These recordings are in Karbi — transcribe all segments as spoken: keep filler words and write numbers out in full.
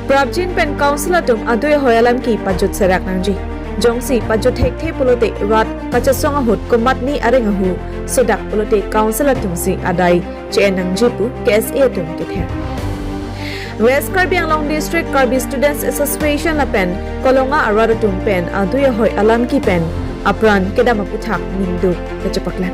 Prapjin pen council atum adui ahoi alam ke pajut serak nangji. Jongsi pajut thekthe pulote rat kachesong ahut komatne areng ahu sodak pulote council atum si adai che-en nangji pu K S A atum kether. West Karbi Anglong District Karbi Students Association lapen Kolonga arat atum pen adui ahoi alam ke pen apran kedam aputhak ningduk kachepaklang.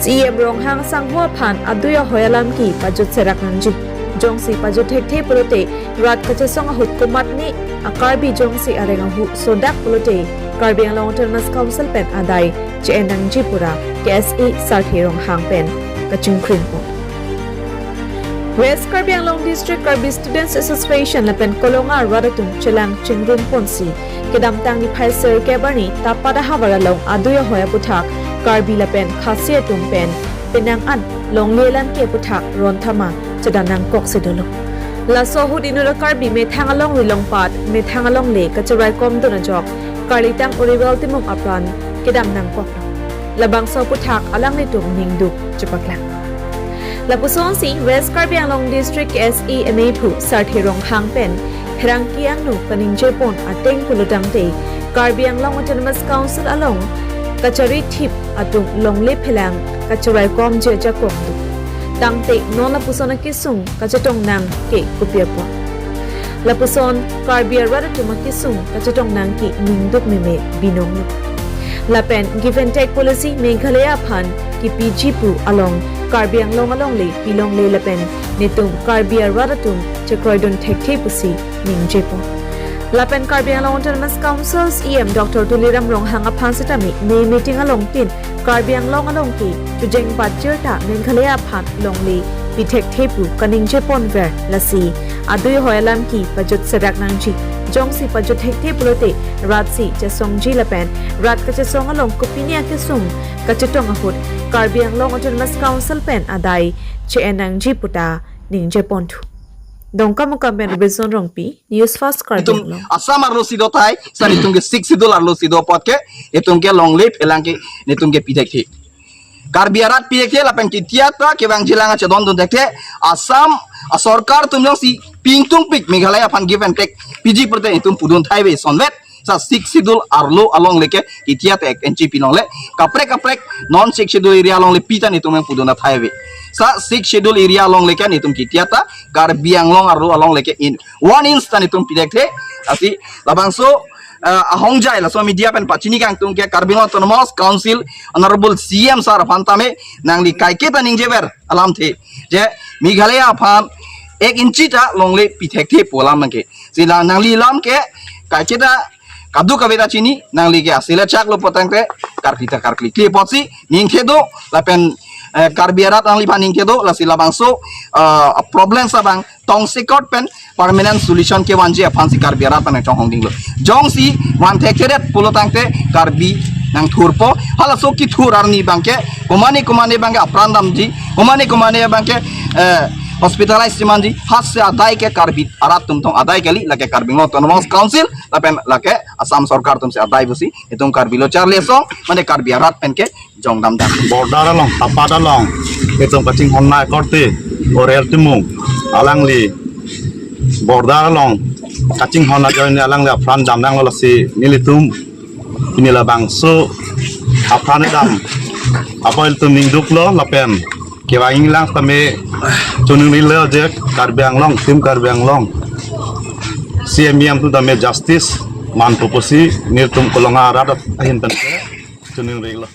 C E M Ronghang sangho aphan adui ahoi alam ke pajut serak nangji. Jongsi pajut thekthe pulote rat kachesong ahut komatne a-Karbi jongsi areng ahu sodak pulote Karbi Anglong Autonomous Council pen adai che-en nangji pura K S A Sarthe Ronghang pen kachingkringpo. West Karbi Anglong District Karbi Students Association lapen Kolonga arat atum chelang chingrum ponsi kedamtang niphai sirkep arni Tapadahavar along adui ahoi aputhak Karbi lapen Khasi atum pen penang an longle alam ke aputhak ron thama chedan nangkok si dolo. Laso ahut inut a-Karbi methang alongri longpat methang alongle kacheraikom dun ajok karlitang Uriwel Timung apran kedam nangkok. Labangso aputhak alanglitum ningduk chepaklang. Lapusonsi West Karbi Anglong District K S A amei phu Sarthe Ronghang pen pherangke angno kaningje pon ateng pulotangte Karbi Anglong Autonomous Council along kacharithip atum longle phelang kacharaikom je ajakong do. Tangte non lapuson akesung kachetong nang ke kopi apot. Lapuson Karbi arat atum akesung kachetong nang ke ningduk meme binong lo. Lapen give and take policy Meghalaya aphan kepiji pu along Karbi Anglong alongle pilongle lapen netum Karbi arat atum chekroidun thekthe pusi ningjepo. Lapen Karbi Anglong Autonomous Council C E M Doctor Tuliram Ronghang aphan setame ne meeting along tin Karbi Anglong along ke chujeng bajir ta Meghalaya aphan longle pi thekthe pu kaningje ponver lasi adui ahoi alam ke pajut serak nangji. Jongsi pajut thekthe pulote rat si chesongji lapen rat kachesong along kopine akesung kachetong ahut Karbi Anglong Autonomous Council pen adai che-en nangji puta ningje ponthu. Dongkamukam pen Robinson Rongpi, News First Karbi Anglong. Assam arlo si do thai, sa netum ke Sixth Schedule arlo si do apot ke, netum ke longle phelang ke netum ke pi thekthe. Karbi arat pi thekthe lapen kethe ta kevang jilang achedondun thekthe, Assam asorkar atum jongsi pingtungpik Meghalaya aphan give and take piji pulote netum pudun thai ave sonvet. Sa Sixth Schedule arlo alongle ke kethe ta ek inch pi longle. Kaprek kaprek non Sixth Schedule area alongle pi ta netum pudun thai ave. Sa Sixth Schedule area alongle ke netum kethe ta Karbi Anglong arlo alongle ke in one inch ta netum pi thekthe. Lasi labangso, eh, ahongjai laso media pen pachini kangtung ke Karbi Anglong Autonomous Council Honorable C E M sir aphan tame nangli kaike ta ningjever alamthe je Meghalaya aphan ek inch ta longle pi thekthe pu alam nangke. Si la nangli alam ke kaike ta kadokave ta chini, nangli ke asile chak lo pulotangte karkli ta karkli kli apotsi ningthe do lapen, eh, Karbi arat nangliphan ningthe do, lasi labangso, eh, problem abang tongsekot pen permanent solution kevanji aphansi Karbi arat nangchonghong dinglo. Jongsi van thekthedet pulotangte Karbi nangthurpo, halaso kethur arni abangke komane komane abangke apran damji, komane komane abangke, eh, hospitalize si manji, hasi adai ke Karbi arat atum tong adai kali, lake Karbi Anglong Autonomous Council lapen lake Assam sorkar atumsi adai pusi netum Karbi lo charli asong, mane Karbi arat pen ke jongdam dam. Border along, Tapat along, netum kachinghon nai korte, Uriwel Timung, alangli border along kachinghon ajoine alangli apran dam nanglo lasi nelitum pini labangso apran dam apot ilitum ningduklo lapen kevang inglang tame choningri lo je Karbi Anglong, Team Karbi Anglong, C E M, E M atum tame justice manpo pusi nelitum Kolonga arat ahin pen choningri lo.